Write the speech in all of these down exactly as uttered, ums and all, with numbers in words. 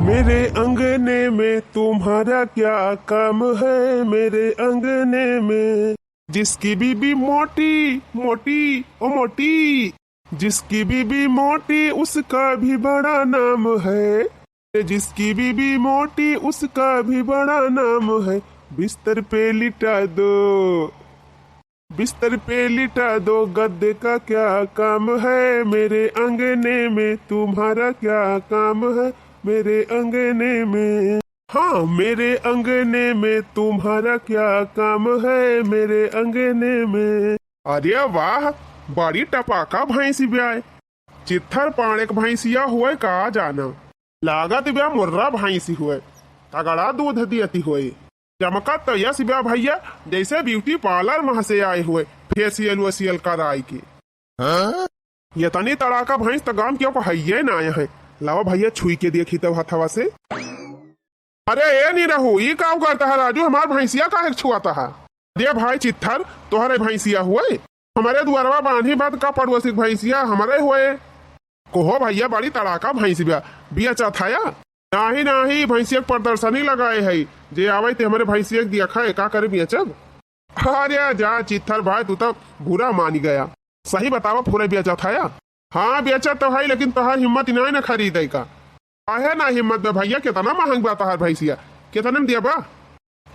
मेरे अंगने में तुम्हारा क्या काम है, मेरे अंगने में। जिसकी बीबी मोटी मोटी, ओ मोटी, जिसकी बीबी मोटी उसका भी बड़ा नाम है, जिसकी बीबी मोटी उसका भी बड़ा नाम है। बिस्तर पे लिटा दो, बिस्तर पे लिटा दो, गद्दे का क्या काम है, मेरे अंगने में तुम्हारा क्या काम है, मेरे अंगने में। हाँ, मेरे अंगने में तुम्हारा क्या काम है, मेरे अंगने में। अरे वाह, बड़ी टपाका भैंसी ब्याय। चित्थर पाड़े क भैंसिया हुए का जाना। लागत ब्या मुर्रा भैंसी हुए, तगड़ा दूध दियती हुए। चमकत तो यस ब्या भैया, जैसे ब्यूटी पार्लर मह से आए हुए, फेशियल वेशियल कराई के। हाँ? ये तनी तड़ाका भैंस तो गांव के को हइये ना आए हैं। लावा भैया छुई के देखी तो हथवा से। अरे ए निरहू, ई का करता है राजू, हमार भैंसिया काहे छुआता है? दे भाई चित्थर, तोहरे भैंसिया हुए? हमारे दुआरवा बांधी बात का पड़ोसी क भैंसिया हमारे हुए? कोहो भैया, बड़ी तड़ाका भैंस बिया, बिया चथाया? नाही, नाही, भैंसिया क प्रदर्शनी लगाए है, जे आवे ते हमारे भैंसिया क दिया खाए, का करे बेचब? अरे जा चित्थर भाई, तू तो बुरा मान गया। सही बतावा, फुरे बेचत है या? हाँ, बेचत तो है, लेकिन तोहार हिम्मत ही नहीं ना खरीदे का। काहे ना हिम्मत बा भैया, कितना महंग बा तोहार भैंसिया? कितने में दिया बा?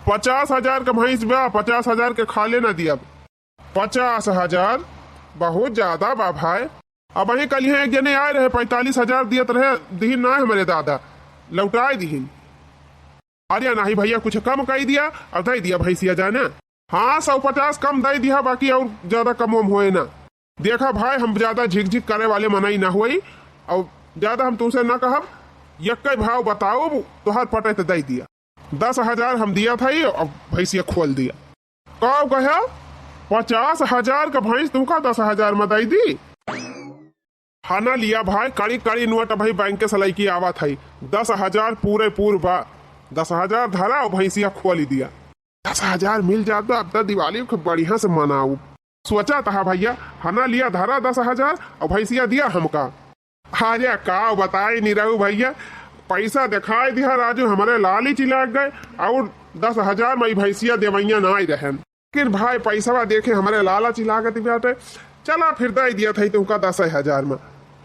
पचास हजार का भैंस बा, पचास हजार के खाले ना दिया। पचास हजार बहुत ज्यादा बा भाई। अब वहीं कल यहाँ एक जने आए रहे, पैंतालीस हजार दियत रहे, दिहिन ना हमारे दादा, लौटाए दिहिन। अरे नाही भैया, कुछ कम कई दिया, अब दे दिया भैंसिया जाने। हाँ, सौ पचास कम दे दिया, बाकी और ज्यादा कम वम होए ना। देखा भाई, हम ज्यादा झिकझिक करे वाले मनई ना होई, और ज्यादा हम तुमसे ना कहब, यक्के भाव बताओ, तोहार पटे तो दे दिया। दस हजार हम दिया था, ये अब भैंसिया खोल दिया। का कहा? पचास हजार का भैंस तुमका दस हजार में दे दी? हना लिया भाई, कड़ी कड़ी नोट भाई बैंक के सलाइकी आवत है। दस हजार पूरे पूर बा। दस हजार धरा और भैंसिया खोली दिया। दस हजार मिल जात बा, अब तो दिवाली खूब बढ़िया से मनाऊ। सोचा था भैया, हना लिया धरा दस हजार और भैंसिया दिया हमका। अरे का बताई निरहू भैया, पैसा दिखाई दिया राजू, हमारे लालच लाग गए और दस हजार में ई भैंसिया देवैया ना आई रहन। लेकिन भाई पैसवा देखे हमारे लालच लागत बाटे, चला फिर दे दिया था तुमका दस हजार में,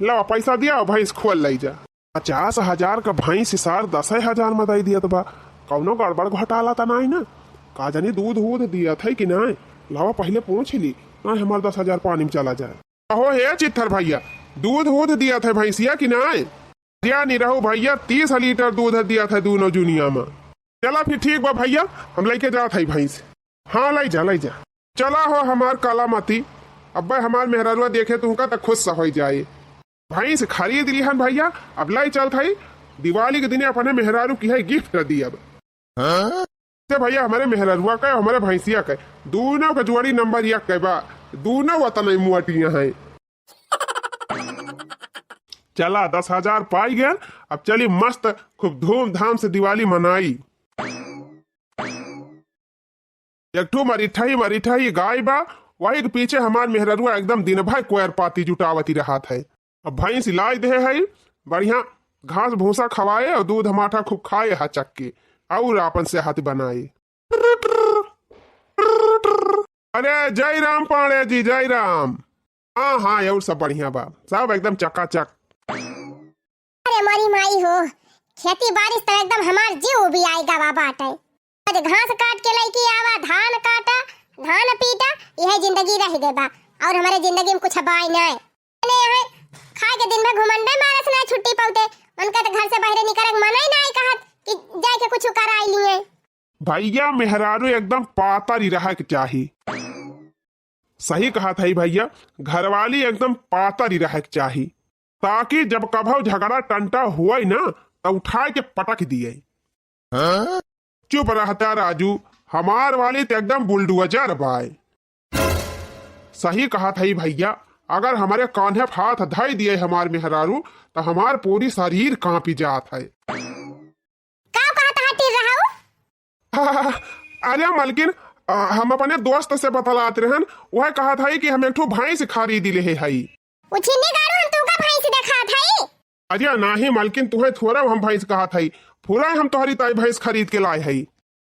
ला पैसा दिया और भैंस खोल ले जा। पचास हजार का भैंस सार दस हजार में दे दिया तो बा, कौनो गड़बड़ घोटाला तो नहीं ना? का जानी दूध वूध दिया था कि नहीं, लावा पहले पूछ ली, नहीं हमार दस हजार पानी में चला जाए। अहो हे चित्थर भैया, दूध वूध दिया था भैंसिया कि नहीं? दिया नहीं रहो भैया, तीस लीटर दूध दिया था दोनों जुनिया में। चला फिर ठीक बा भैया, हम लेके जात है भैंस। हाँ, ले जा, ले जा। चला हो हमार काला मती, अब्बे हमार मेहरारुआ देखे तुमका त खुश हो जाए। भैंस खरीद लिहन भैया, अब ले चलत हई, दिवाली के दिने अपने मेहरारू की है गिफ्ट दियब। हाँ? ते भैया हमारे मेहरारुआ का, हमारे भैंसिया का, दोनों का जोड़ी नंबर एक के बा, दोनों वतन मोटिया हैं। चला दस हजार पाई गए, अब चली मस्त खूब धूमधाम से दिवाली मनाई। एक ठो मरिठही मरिठही गाय बा, वही के पीछे हमार मेहररुआ एकदम दिन भर कोयर पाती जुटावती रहत है। अब भैंस लाय देहे है, बढ़िया घास भूसा खवाए और दूध माठा खूब खाए हचक के और आपन सेहत बनाए। अरे जय राम पांड़े जी, जय राम। हाँ हाँ, और सब बढ़िया बा, सब एकदम चकाचक। अरे मोरी माई हो, खेती बारिश तो एकदम हमार जीव उबियाई गवा बाटे। आज घास काट के लइके आवा, धान काटा, धान पीटा, यह जिंदगी रह गए बा। और हमारे जिंदगी में कुछ बाई नहीं। अने यहाँ खाए के दिन भर घुमंडे मारस ना छुट्टी पाउते, उनका तो घर से बाहरे निकले के मना ही नहीं कहत कि जाए के कुछ कराई लिए। भैया मेहरारू एकदम पातर ही रहे के चाही। सही कहत है भैया, घरवाली एकदम पातर ही रहे के चाही, ताकि जब कभौ झगड़ा टंटा हुए ना, त उठाए के पटक दिए। हाँ? चुप रहता राजू, हमार वाली तो एकदम बुलडोजर बाय। सही कहत है भैया, अगर हमारे कान्हे पे हाथ धई दिए हमार मेहरारू, त हमार पूरी शरीर कांपी जात है। का कहत है टिर्रहू? अरे मलकिन, अ, हम अपने दोस्त से बतलात रहन, वह कहत है कि हम एक ठो भैंस खरीद ले है। उ छिन्नी गाड़ू, हम तुमका भैंस देखात है। अरे नाही मलकिन, तुहे थोड़ा हम भैंस कहत हई, पूरा हम तोहरी ताई भैंस खरीद के लाए हई।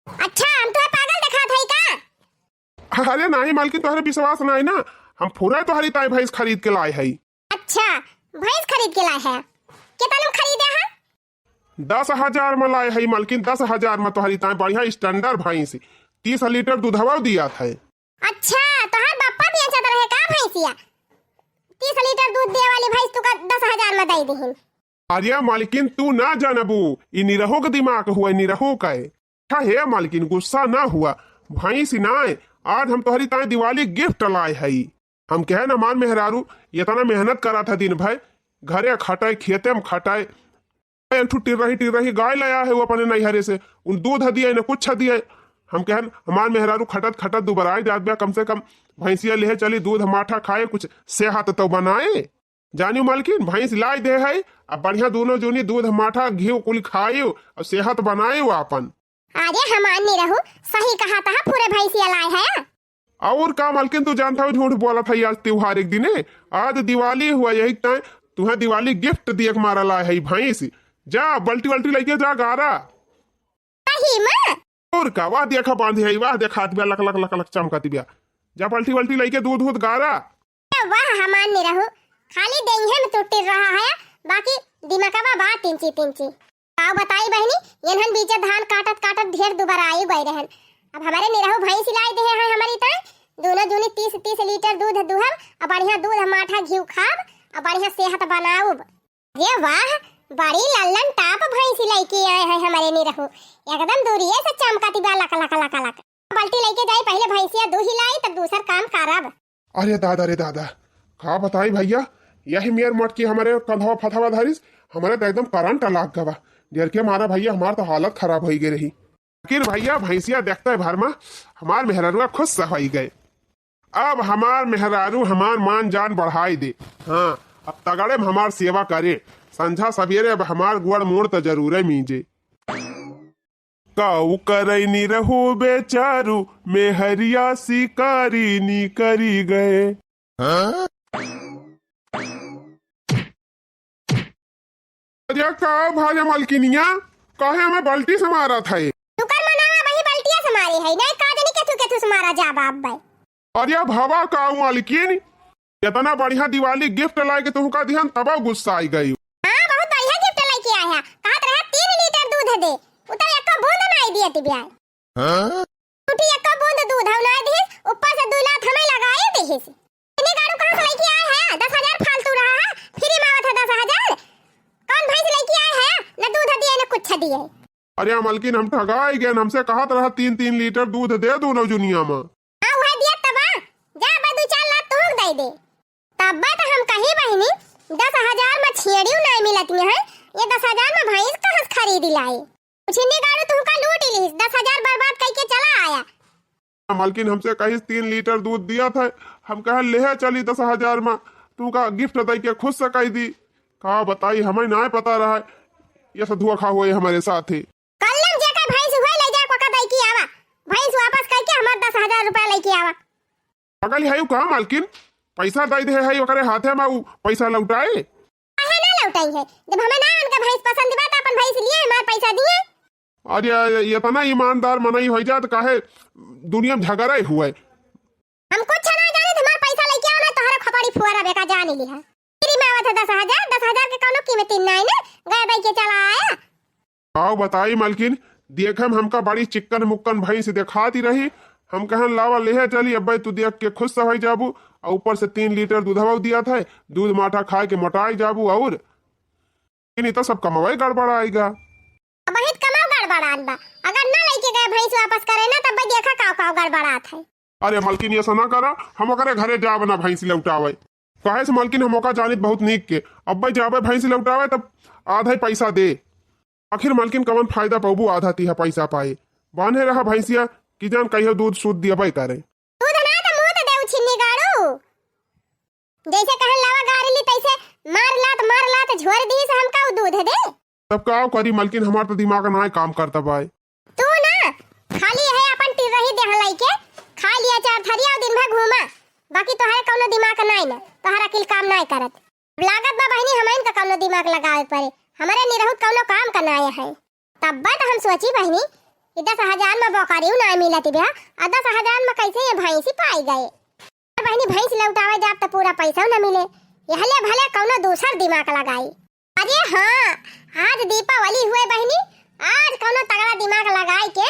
अच्छा, हम तुहे पागल देखात हई का? अरे नाही मलकिन, तोहरे विश्वास नाही ना, हम पूरा तोहरी ताई भैंस खरीद के लाए हई। अच्छा, भैंस खरीद के लाए है? कितना में खरीदे है? दस हजार में लाए हई मलकिन, दस हजार में तोहरी ताई बढ़िया standard भैंस, तीस लीटर दूधवा दिया था। अच्छा, तोहार बापा बेचत रहे का भैंसिया? तीस लीटर दूध दे वाली भैंस तुका दस हजार में दे दिहिन। अरे मालकिन, तू ना जानबू, ई निरहू के दिमाग हुआ, निरहू का है। अच्छा हे मालकिन, गुस्सा ना हुआ, भैंस ना है, आज हम तोहरी ताई दिवाली gift लाए हई। हम कहे ना, हमार मेहरारू इतना मेहनत करा था दिन भर, घरे खटाए, खेते में खटाए, एक ठो टिर्रही, टिर्रही गाय लाया है वो अपने नैहरे से, उन दूध दिए न कुछ दिए। हम कहन, हमार मेहरारू खटत खटत दुबराई जात बा, कम से कम भैंसिया लेहे चली, दूध माठा खाए, कुछ सेहत तो बनाए। जानियो मालकिन, भैंस लाई दे है, अब बढ़िया दोनों जूनी दूध माठा घी कुल खाइयो और सेहत बनाइयो आपन। अरे हमार निरहू, सही कहा था, पूरे भैंसिया लाए है। और का मालकिन, तू जानत हो झूठ बोलत है, आज त्योहार एक दिने, आज दिवाली हुआ, यही तय तुहे दिवाली gift दिए के मारा लाए है भैंस। जा बल्टी वल्टी लेके जा गारा। सही में? और का, वाह देखा बांधी है, वाह देखा हाथ बिया लक लक लक लक चमकत बिया। जा बल्टी वल्टी लेके दूध दूध गारा। वाह हमार निरहू, खाली देंगे में टूट रहा है, बाकी दिमागवा बा तिंची तिंची। का बताई बहिनी, एनहन बीचे धान काटत काटत ढेर दुबराई गए रहन। अब हमरे निरहू भैंस लाई दे है हमरी ताई, दोनों जूनी तीस तीस लीटर दूध दुहब, अब बढ़िया दूध माठा घी खाब, अब बढ़िया सेहत बनाउब। अरे वाह, बड़ी लल्लन टाप भैंस लइके आए हैं हमरे निरहू, एकदम दूरिये से चमकत बा लक लक लक लक। बल्टी लइके जाई, पहले भैंसिया दूही लाई, तब दूसर काम करब। अरे दादा रे दादा, का बताई भैया, यही मेर मोटकी हमरे कंधवा फथवा धरिस, हमरे तो एकदम करंट लाग गवा। डर के मारा भैया, हमार तो हालत खराब होई गई रही। लेकिन भैया, भैंसिया देखते भर में हमार मेहररुआ खुश होई गए। अब हमार मेहरारू हमार मान जान बढ़ाई दे। हाँ, अब तगड़े में हमार सेवा करे, संझा सवेरे अब हमार गोड़ मोड़ तो जरूरे मीजे। काऊ करई निरहू बेचारू, मेहरिया शिकारी निकरी गए। अरे का भाले मलकिनिया, काहे हमें बल्टी से मारत है? तुकर मनावा वही बल्टिया से मारे है, नहीं का जानी केथू केथू से मारा जा बाप भाई। अरे भवा काऊ मालकिन, इतना बढ़िया दिवाली gift लाए के तुहका दिहन, तबो गुस्सा आई गई। हाँ, बहुत बढ़िया gift लेके आया है। कहत रहा तीन लीटर दूध दे, उ तो एको बूंद नहीं दिए तिबिया। हाँ? उठी एको बूंद दूध हम नहीं दिहिस, ऊपर से दू लात हमें लगाए दिहिस। इतने गाड़ू कहाँ से लेके आए हैं? दस हजार फालतू रहा है, फ्री में आवत है दस हजार। कौन भैंस लेके आए हैं? न दूध दिए, न कुछ दिए। अरे मलकिन, हम ठगाई गए, हमसे कहत रहा तीन तीन लीटर दूध दे दोनों जुनिया में। हाँ, वह दिया तबा। जा, बा दू चार लात तुहूँ दे दे। तब्बे तो हम कही बहिनी, दस हजार में छेड़ियो नहीं मिलत है, ये दस हजार में भैंस कहाँ से खरीद लाई? उछिन्नी गाड़ू तुहका लूट लिहिस, दस हजार बर्बाद करके चला आया। मलकिन हमसे कहिस तीन लीटर दूध दिया था, हम कहा लेहे चली दस हजार में, तुहका gift दे के खुश से कह दी। का बताई, हमें ना पता रहा, ये सब धोखा हुए हमारे साथ ही। कल्लम जेकर भैंस हुए ले जाए, ओका दे के आवा, भैंस वापस करके हमार दस हजार रुपया लेके आवा। पागल है का मालकिन? पैसा दे दे है ओकरे हाथे में, उ पैसा लौटाए। काहे ना लौटाई है? जब हमें ना उनका भैंस पसंद बा, तो अपन भैंस लिए हमार पैसा दिए। अरे, ये इतना ईमानदार मनई हो जात, काहे दुनिया में झगड़ा हुए? हम कुछ ना जाने, हमार पैसा लेके आओ ना, तोहरा खोपड़ी फुआरा बेका जान लिहा। फ्री में आवत है दस हजार, दस हजार के कौनो कीमत नहीं ना, गए दे के चला आया। आओ बताई मलकिन, देखे में हमका बड़ी चिक्कन मुक्कन भैंस देखाती रही। हम कहन लावा लेहे चली, अब्बे तू देख के खुश होई जाबू। और ऊपर से तीन लीटर दूधवा दिया था, दूध माठा खाए के मोटाई जाबू। और लेकिन ई तो सब कमवे गड़बड़ाएगा। अब हित कमव गड़बड़ान बा, अगर ना लेके गए भैंस वापस करे ना, तब देखा काव काव गड़बड़ात है। अरे मलकिन, ऐसा ना करा, हम ओकरे घरे जाब ना भैंस लौटावे। काहे से मलकिन, हम ओका जानित बहुत नीक के। अब्बे जाबे भैंस लौटावे, तब आधा ही पैसा दे। आखिर मलकिन, कवन फायदा पौबू आधा तिहा पैसा पाए? बान्हे रहा भैंसिया, कि जान कहियो दूध सूध दियबे करे। दूध ना तो मुंह तो दे उछिन्नी गाड़ू। जैसे कहन लावा गारी ली, तैसे मार लात, मार लात झोर दी से हमका उ दूध दे। तब का करी मलकिन, हमार तो दिमाग ना काम करता बाय। तू ना खाली है अपन टिर्रही देह लइके, खा लिया चार थरिया और दिन भर घूमा, बाकी तोहरे कौनो दिमाग नाई ना, तोहरा अकिल काम नाई करत। लागत बा बहिनी, हमइन का कउनो दिमाग लगावे परे, हमरे निरहुत कउनो काम का नाय है। तब्बे त हम सोची बहिनी कि दस हजार में बोकरियो नाय मिलत बिया, अउर दस हजार में कइसे ये भैंसी पाई गए। बहिनी, भैंस लौटावे जाब त पूरा पैसा न मिले, यहले भले कउनो दूसर दिमाग लगाई। अरे हाँ, आज दीपावली हुए बहिनी, आज कउनो तगड़ा दिमाग लगाई के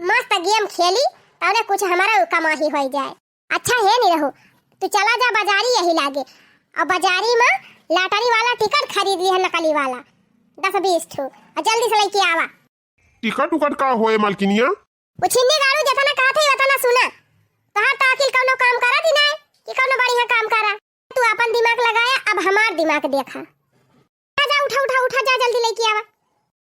मस्त game खेली, तउने कुछ हमारा कमाही होइ जाए। अच्छा हे निरहू, तू चला जा बाजारी यही लागे, अउर बाजारी में lottery वाला ticket खरीद लिहा, नकली वाला, दस बीस ठो, अउर जल्दी से लइके आवा। Ticket उकट का होए मलकिनिया? उ छिन्नी गाड़ू जेतना कहत है, ओतना सुना। तोहार त अकिल कउनो काम करत ही नाय कि कउनो बढ़िया काम करा। तू आपन दिमाग लगाया, अब हमार दिमाग देखा। जा, जा, उठा, उठा, उठा, जा, जल्दी लइके आवा।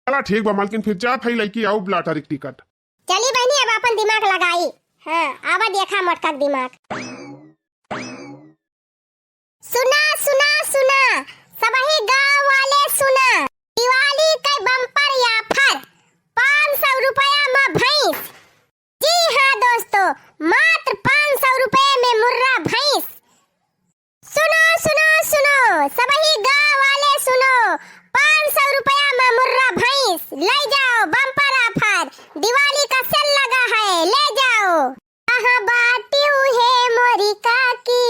चला ठीक बा मलकिन, फिर जात हई लइके आउब lottery के ticket। चली बहिनी, अब आपन दिमाग लगाई। हाँ, आवा देखा मोटका के दिमाग। सुना, सुना, सुना, सबही गाँव वाले सुना, दिवाली के bumper offer, पाँच सौ रुपया में भैंस। जी हाँ दोस्तों, मात्र पाँच सौ रुपये में मुर्रा भैंस। सुनो, सुनो, सुनो, सबही गाँव वाले सुनो, पाँच सौ रुपया में मुर्रा भैंस, लइ जाओ, bumper offer, दिवाली का sale लगा है, ले जाओ। कहाँ बाटी उहे मोरी काकी,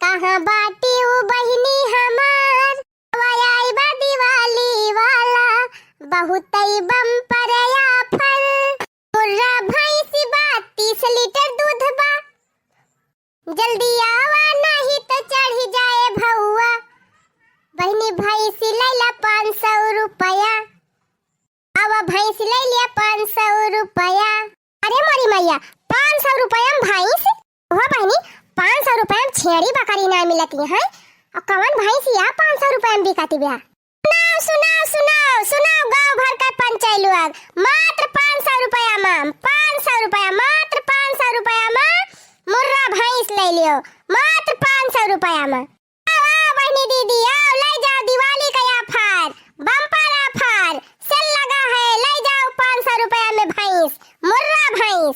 कहाँ बाटी उ बहिनी हमार, आवा आई बा दिवाली वाला, बहुतई bumper offer। मुर्रा भैंस बा, तीस लीटर दूध बा, जल्दी आवा, नाही त चढ़ी जाए भउआ। बहिनी, भैंस लइला पाँच सौ रुपया। आवा, भैंस लइला पाँच सौ रुपया। अरे मोरी मइया, पाँच सौ रुपया में भैंस? हो बहिनी, पाँच सौ रुपया में छेड़ी बकरी ना मिलती है। अउर कवन भैंस या पाँच सौ रुपया में बिकती बा? सुनाओ, सुनाओ, सुनाओ, सुनाओ, गाँव भर का पंचायत लोग, मात्र पाँच सौ रुपया में, पाँच सौ रुपया, मात्र पाँच सौ रुपया में मुर्रा भैंस लइ लियो, मात्र पाँच सौ रुपया में। आओ, आओ, बहिनी दीदी, आओ, लइ जाओ, दिवाली का offer, bumper offer, sale लगा है, लइ जाओ पाँच सौ रुपया में भैंस, मुर्रा भैंस।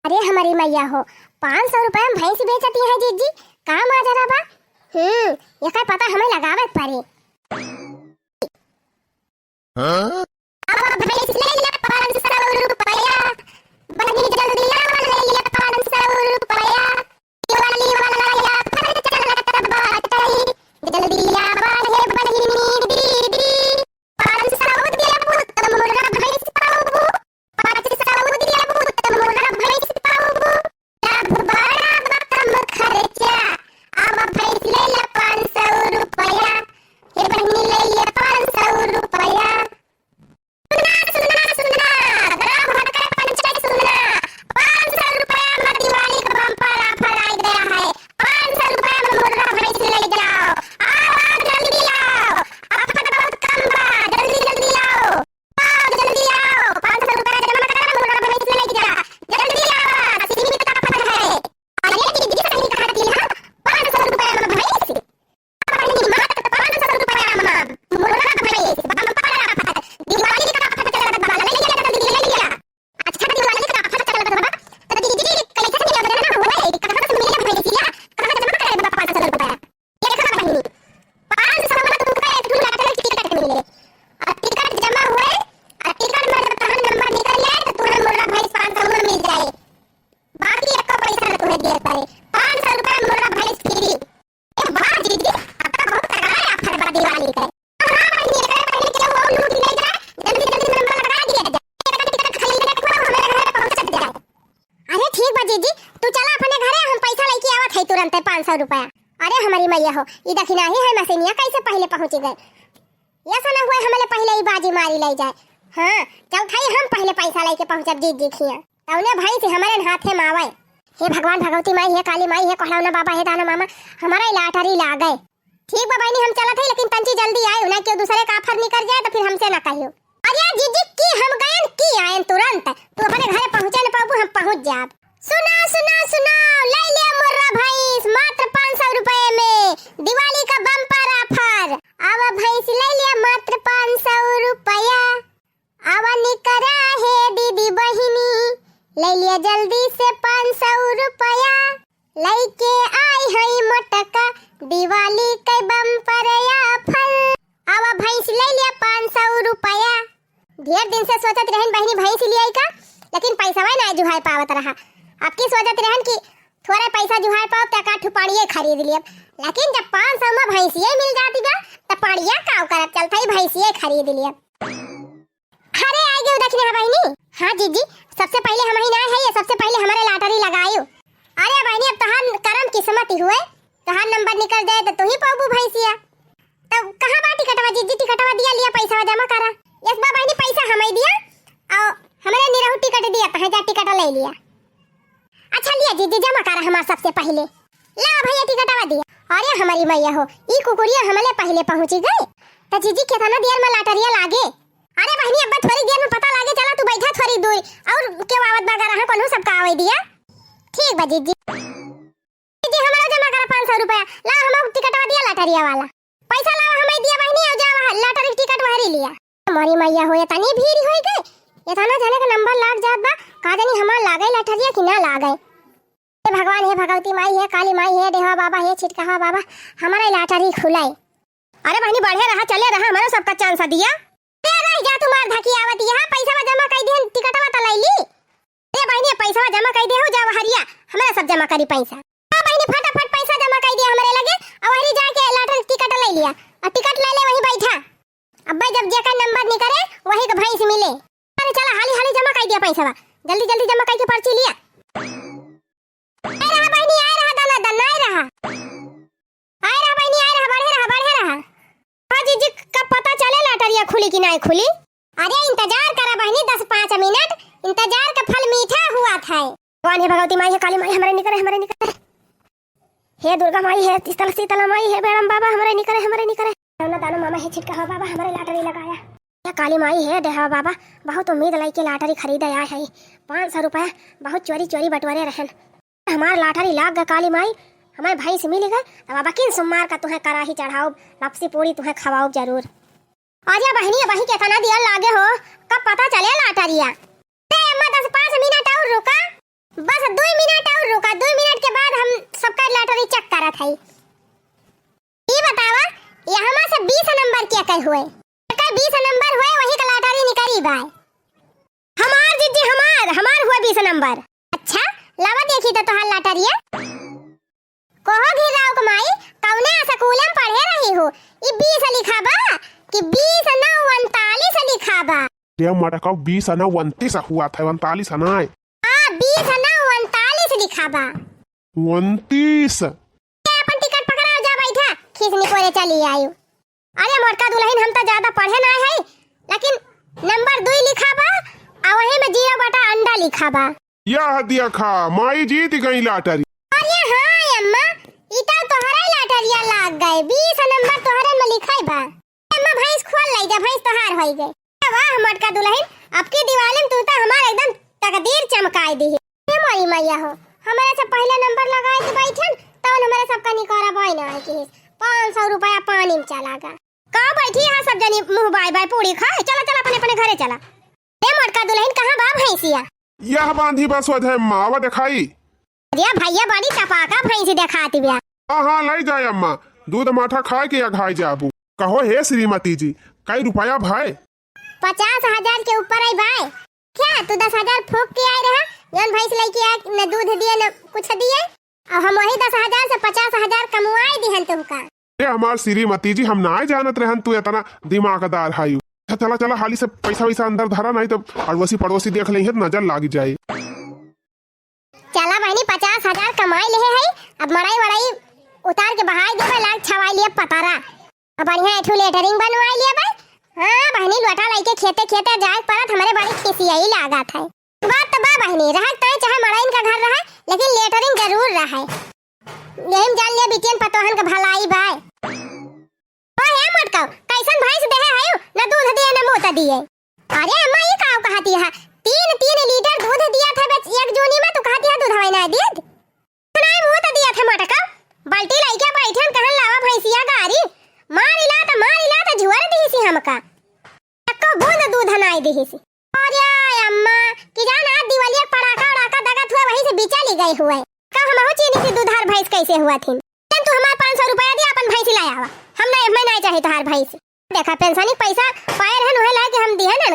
अरे हमरी मइया हो, पाँच सौ रुपया में भैंस बेचती है जीजी, का माजरा बा? हम्म, एकर पता हमें लगावे के पड़ी। हाँ? अब भैंस लइ ला पाँच सौ रुपया, बहिनी जल्दी आवा, लइ ला पाँच सौ रुपया। दिवाली वाला offer चलत बाटे, जल्दी आवा हे बहिनी दीदी। पाँच सौ देबू त मुर्रा भैंस पाउबू, पाँच सौ देबू त मुर्रा भैंस पाउबू। अब बड़ा बा कम खर्चा, अब भैंस लइ ला पाँच सौ रुपया, हे बहिनी लइ ला पाँच सौ रुपया। सुना, सुना, सुना, गाँव भर का पंचायत सुना, पाँच सौ रुपया में दिवाली का bumper offer आ गया है। पाँच सौ रुपया में मुर्रा भैंस लइ जाओ। आओ, आओ, जल्दी आओ। Offer बहुत कम बा, जल्दी, जल्दी आओ। आओ, जल्दी आओ। पाँच सौ रुपया जमा करा, मुर्रा भैंस लइ जा। जल्दी आओ, सीमित offer है। अरे, दीदी सही कहती है, पाँच सौ रुपया में भैंस। अच्छा, दिवाली का offer चलत बा, त दीदी कैसे मिले ना होए, कहाँ से मिले भैंसिया, कहाँ से जमा करे बा पाँच सौ रुपया? ये देखो ना बहिनी, पाँच सौ में तुमका एक ठो lottery ticket मिले, और ticket जमा होए, और ticket में जब तोहर number निकल जाए, तो तोहर मुर्रा भैंस पाँच सौ में मिल जाए, बाकी एको पैसा न तुम्हें दिए पड़े, पाँच सौ रुपया मुर्रा भैंस free। ए वाह जीजी, अब तो बहुत तगड़ा offer बा दिवाली के। हाँ, हाँ, बहिनी, एकरे पहले केहू और लूट ले जाए, जल्दी, जल्दी number लगा दिया जाए। एक टिकट खरीद के खूब हमारे घर पहुँच जाए। अरे ठीक बा जीजी, तू चला अपने घरे, हम पैसा लइके आवत है तुरंते पाँच सौ रुपया। अरे हमरी मइया हो, ई देखी नाही है मशीनिया कैसे पहले पहुँच गए। ऐसा ना हुए हमले पहले ही बाजी मारी ले जाए। हाँ, चल थाई हम पहले पैसा लइके पहुँचब जीजी खिया। तौने भैंस हमरे हाथे में आवे। हे भगवान, भगवती माई, हे काली माई, हे कोहलौना बाबा, हे दानो मामा, हमारा ई lottery लागे। ठीक बा बहिनी, हम चलत हई, लेकिन तंची जल्दी आए, उन्हें केहू दूसरे का offer निकर जाए तो फिर हमसे ना कहियो। अरे जीजी की हम गयन की आयन तुरंत, तू अपने घरे पहुँचे न पाबू, हम पहुँच जाब। सुना, सुना, सुना, ले लिया मुर्रा भैंस मात्र पाँच सौ रुपये में, दिवाली का bumper offer। आवा भैंस ले लिया मात्र पाँच सौ रुपया। आवा निकरा हे दीदी बहिनी, ले लिया जल्दी से पाँच सौ रुपया। लइके आई हई मोटका दिवाली के bumper ढेर दिन से सोचत रहन बहिनी भैंस लियाई का, लेकिन पैसवा ना जुहाय पावत रहा। अब की सोचत रहन कि थोड़े पैसा जुहाय पाओ त एकाध ठो पाड़िए खरीद लियब, लेकिन जब पाँच सौ में भैंसिए मिल जाती बा त पाड़िया काव करब, चलत ही भैंसिए खरीद लियब। अरे, आई गई दक्षिणा बहिनी। हाँ जीजी, सबसे पहले हम ही ना है, ये सबसे पहले हमारे लाटरी लगायु। अरे बहिनी, अब तोहार करम किस्मत ही हुए, तोहार नंबर निकल जाए तो तू ही पाबू भैंसिया। तो कहाँ बा टिकटवा जीजी? टिकटवा दिया, लिया पैसा जमा करा। यस बा बहिनी, पैसा हमें दिया और हमारे निरहू टिकट दिया, तहे जा टिकट ले लिया। अच्छा लिया जीजी, जमा करा हमार सबसे पहले। ला भैया टिकटवा दिया। अरे हमारी मैया हो, ई कुकुरिया हमले पहले पहुँची गई। तो जीजी कितना देर में लाटरिया लागे? अरे बहिनी, अब थोड़ी देर में पता लागे, चला तू बैठा थोड़ी दूर। और केहू आवत बा गरहा, कोनो सबका आवे दिया। ठीक बा जीजी। जीजी, हमारा जमा करा पाँच सौ रुपया। ला, हमारा टिकटवा दिया लाटरिया वाला। पैसा लावा, हमें दिया बहिनी, और जा वहाँ लाटरी टिकट वहरी लिया। हमारी मैया हो, इतनी भीड़ होई गई, इतना जने का नंबर लाग जात बा, का जानी हमार लागे लाटरिया कि ना लागे। हे भगवान, हे भगवती माई, हे काली माई, हे डेहवा बाबा, हे छिटकहवा बाबा, हमारा लाटरी खुलाई। अरे बहिनी, बढ़े रहा, चले रहा, हमारा सबका चांस दिया। ए, रह जा, तू मार धकी आवत, यहाँ पैसा जमा कर दिहन, टिकटवा त लैली। ए बहिनी, पैसा जमा कर दे हो, जा वहरिया, हमारा सब जमा करी पैसा। हाँ बहिनी, फटाफट पैसा जमा कर दिया हमारे लगे, और वहरी जाके लाटरी टिकट ले लिया, और टिकट ले ले, वहीं बैठा। अब्बे जब जेकर नंबर निकले, वही के भैंस मिले। अरे चला, हाली हाली जमा कर दिया पैसा, जल्दी जल्दी जमा करके पर्ची लिया। आए रहा बहिनी, आए रहा, दना दन, आए रहा। आए रहा बहिनी, आए रहा, बढ़े रहा, बढ़े रहा। हाँ जीजी, कब पता चले लाटरिया खुली कि नहीं खुली? अरे इंतजार करा बहिनी, दस पाँच मिनट, इंतजार का फल मीठा हुआ था। कौन है भगवती माई, है काली माई, हमारे निकरे, हमारे निकरे। हे दुर्गा माई, हे शीतल, शीतला माई, हे मैडम बाबा, हमारे निकरे, हमारे निकरे। दाना दाना मामा, हे छिटकहवा बाबा, हमारे लाटरी लगाया। हे काली माई, हे डेहवा बाबा, बहुत उम्मीद लइके लाटरी खरीदे आए है। पाँच सौ रुपया बहुत चोरी चोरी बटोरे रहन। हमार लाटरी लाग गा काली माई, हमार भैंस मिल गए, तब अब किन सोमवार का तुहे कराही चढ़ाउब, लपसी पूड़ी तुहे खवाउब जरूर। आजा बहिनी, अबही केतना दिया लागे हो, कब पता चले लाटरिया? ते अम्मा, दस पाँच मिनट और रुका, बस दुई मिनट और रुका, दुई मिनट के बाद हम सबका लाटरी चेक करत हई। ई बतावा, यहाँ से बीस नंबर के कई हुए? एकर बीस नंबर हुए, वही का लाटरी निकली बाय। हमार जीजी, हमार, हमार हुए बीस नंबर। अच्छा, लावा देखी तो तोहार लाटरिया। कहो घिर्राव क माई, कौने स्कूल में पढ़े रही हो? ई बीस लिखा बा कि बीस नौ उनतालीस लिखा बा? ये मटका बीस नौ उनतीस हुआ था, उनतालीस ना है। हाँ, बीस नौ उनतालीस लिखा बा। उनतीस। ए, अपन टिकट पकड़ाओ, जा बैठा, खीस निपोरे चली आयु। अरे मोटका दुलहिन, हम त ज्यादा पढ़े ना है, लेकिन नंबर दुई लिखा बा, आ वही में जीरो बटा अंडा लिखा बा। यह देखा, माई जीत गई लाटरी। अरे हाँ अम्मा, ई त तोहरे लाटरिया लाग गए, बीस नंबर तोहरे में लिखाई बा। अम्मा भैंस खोल लाई जा, भैंस तोहार होई गए। वाह मोटका दुलहिन, अब की दिवाली में तू त हमार एकदम तकदीर चमकाई दी। हे मोरी मैया हो, हमारे से पहले नंबर लगाए के बैठन, तौन हमारे सबका निकोरा बॉय ना आए किहिस। पाँच सौ रुपया पानी में चला गा। का बैठी यहाँ सब जनी मुँह बाय बाय पूड़ी खाए? चला, चला, अपने, अपने घरे चला। ए मोटका दुलहिन, कहाँ बा भैंसिया? यह बांधी बस वधे मावा देखाई। अरे भैया, बड़ी चपाका भैंसी देखाती बिया। हाँ, हाँ, लाई जाए अम्मा, दूध माठा खाए के अघाई जाबू। कहो हे श्रीमती जी, कई रुपया भाई? पचास हजार के ऊपर आई भाई। क्या तू दस हजार फूक के आए रहा, जौन भैंस लेके आ, न दूध दिए न कुछ दिए, और हम वही दस हजार से पचास हजार कमवाए दिहन तुमका। ए हमार श्रीमती जी, हम नाय जानत रहन तू इतना दिमागदार हायू। अच्छा, चला, चला, हाली से पैसा वैसा अंदर धरा, नहीं तो अड़ोसी पड़ोसी देख लेंगे तो नजर लाग जाए। चला बहिनी, पचास हजार कमाई लेहे है, अब मड़ई वड़ई उतार के बहाई देबे, लाग छवाई लिए पतारा। अब बढ़िया एठू लेटरिंग बनवाई लिए बे। हाँ बहिनी, लोटा लइके खेते खेते जाए परत, हमरे बड़ी खिसियाई लागत है। बात तो बा बहिनी, रहे ताई चाहे मड़ाइन का घर रहे, लेकिन लेटरिंग जरूर रहे। यही में जान लिया बिटियन पतोहन का भलाई बाय। ओ हे मोटकाऊ, कैसन भैंस देहे हयू, न दूध दिए न मूत दिए। अरे अम्मा, ई काऊ कहती है, तीन तीन लीटर दूध दिया था बस एक जूनी में, तू कहती है दूधवा ना दिए। सुनाई मूत दिया था मोटकाऊ, बाल्टी लइके बैठन कहन लावा भैंसिया गारी, मारिला त मारिला त झुअर दीसी हमका। एको बूंद दूध नाई दिहिस। अरे अम्मा, कि जान आज दिवालिया पड़ाका उड़ाका दगत हुए, वहीं से बिचली गए हुए। का हमहू चीनी से दुधार भैंस कैसे हुआ थी? तन तू हमार पाँच सौ रुपया दिया, अपन भैंस ले आवा। हम नहीं, मैं नहीं चाहे तुहार भैंस। देखा, पेंशन के पैसा पाए रहन, उहे लाए के हम दिए ना।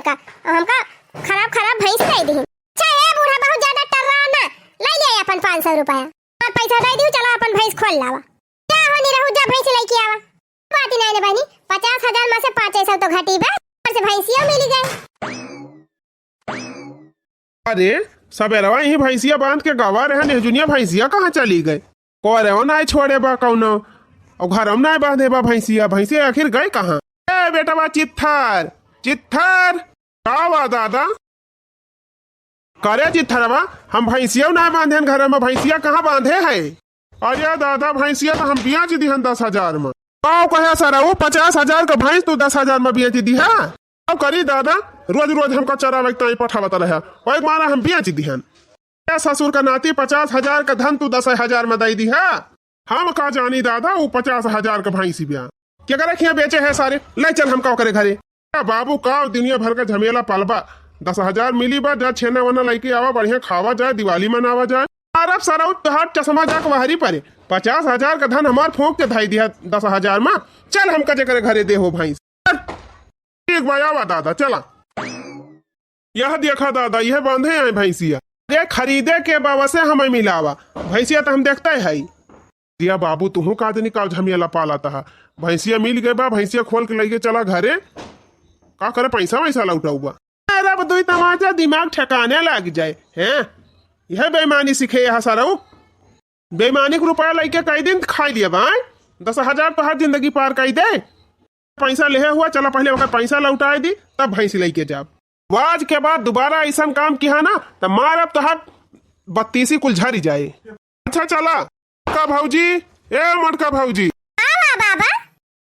हमका खराब खराब भैंस दइ दिहिन। अच्छा ए बूढ़ा, बहुत ज्यादा टर्रा ना, लइ ले अपन पाँच सौ रुपया। और पैसा दइ दिउ, चला अपन भैंस खोल लावा। का हो निरहू, जा भैंस लइके आवा। बात ही नहीं ने बहिनी, पचास हजार में से पाँच सौ तो घटी बा, और से भैंसिया मिली गए। अरे, सबेरवा यही भैंसिया बांध के गवा रहे, नेहजुनिया भैंसिया कहाँ चली गए? कोरेव नाय छोड़े बा कौनो, और घरम नाय बांधे बा भैंसिया। भैंसिया आखिर गए कहाँ? ए बेटवा चित्थर, चित्थर, का बा दादा? करे चित्थरवा, हम भैंसिया नाय बांधे घर में, भैंसिया कहाँ बांधे है? अरे दादा, भैंसिया तो हम बेच दिहन दस हजार में। आओ कहे सरऊ, पचास हजार का भैंस तू दस हजार में बेच दिहा? आओ करी दादा, रोज रोज हमका चरावे के ताई पठावत रहे, वही मारा हम बेच दिहन। ए ससुर का नाती, पचास हजार का धन तू दस हजार में दइ दिहा। हम का जानी दादा, वो पचास हजार का भैंसी बिया। केकरे खिया बेचे है सारे, ले चल हमका ओकरे घरे। ए बाबू, का दुनिया भर का झमेला पालबा। दस हजार मिली बा, जा छेना वना लइके आवा, बढ़िया खावा जाए, दिवाली मनावा जाए। अरब सरऊ तोहार चश्मा जाके वहरी परे। पचास हजार का धन हमार फूंक के धइ दिहा दस हजार में। चल हमका जेकरे घरे देहो भैंस। ठीक बा, आवा दादा, चला। यह देखा दादा, यह बांधे आए भैंसिया। अरे खरीदे के बाबा से हमें मिलावा, भैंसिया तो हम देखते है। दिया बाबू, तुहू का आदमी का झमेला पालत हा। भैंसिया मिल गए बा, भैंसिया खोल के लइके चला घरे। का करे, पैसा वैसा लौटाउबा। अरे अब दुई तमाचा दिमाग ठिकाने लग जाए, हैं? यह बेईमानी सीखे यहाँ सरऊ। बेईमानी के रुपया लइके कई दिन खाई लिया बा, हैं? दस हजार तो हर जिंदगी पार कई दे। पैसा लेहे हुआ, चला पहले ओकर पैसा लौटाए दी, तब भैंसी लइके जाब। आज के बाद दोबारा ऐसन काम किहा ना, त मारब तोहार बत्तीसी कुल झरी जाए। अच्छा चला, का भौजी, ए मोटका भौजी। का बा बाबा?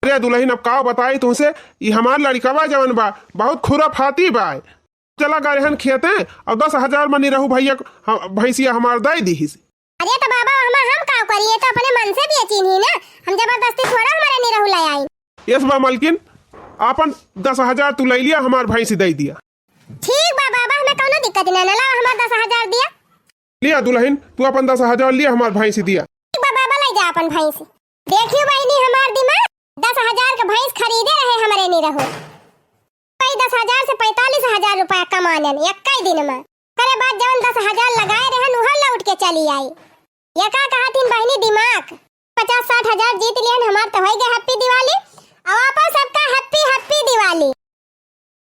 अरे दुलहिन, अब का बताई तुहसे, ई हमार लड़िकवा जवन बा, बहुत खुराफाती बा। चला गए हन खेते, अब दस हजार मनी रहू भैया, ह-, भैंसिया हमार दइ दिहिस। अरे तो बाबा, हम, हम का करी, ये तो अपने मन से बेचिन ही ना, हम जबरदस्ती थोड़ा हमारे निरहू ले आई। यस बा मलकिन, आपन दस हजार तू लइ लिया, हमार भैंसी दइ दिया। ठीक बा बाबा, हमें कौनो दिक्कत ना, ना लावा, हमार दस हजार दिया। लिया दुलहिन, तू आपन दस हजार लिया, हमार भैंसी दिया। ठीक बा बाबा, लइ जा आपन भैंसी। देखियो बहिनी, हमार दिमाग, दस हजार के भैंस खरीदे रहे हमरे निरहू। भाई, दस हजार से पैंतालीस हजार रुपया कमा लेन एक्कै दिन में। करे बाद जवन दस हजार लगाए रहन, उहर लौट के चली आई। ये का कहत हिन बहिनी दिमाग? पचास साठ हजार जीत लिहन, हमार तो होइ गए happy दिवाली। अब आपन सबका happy happy दिवाली।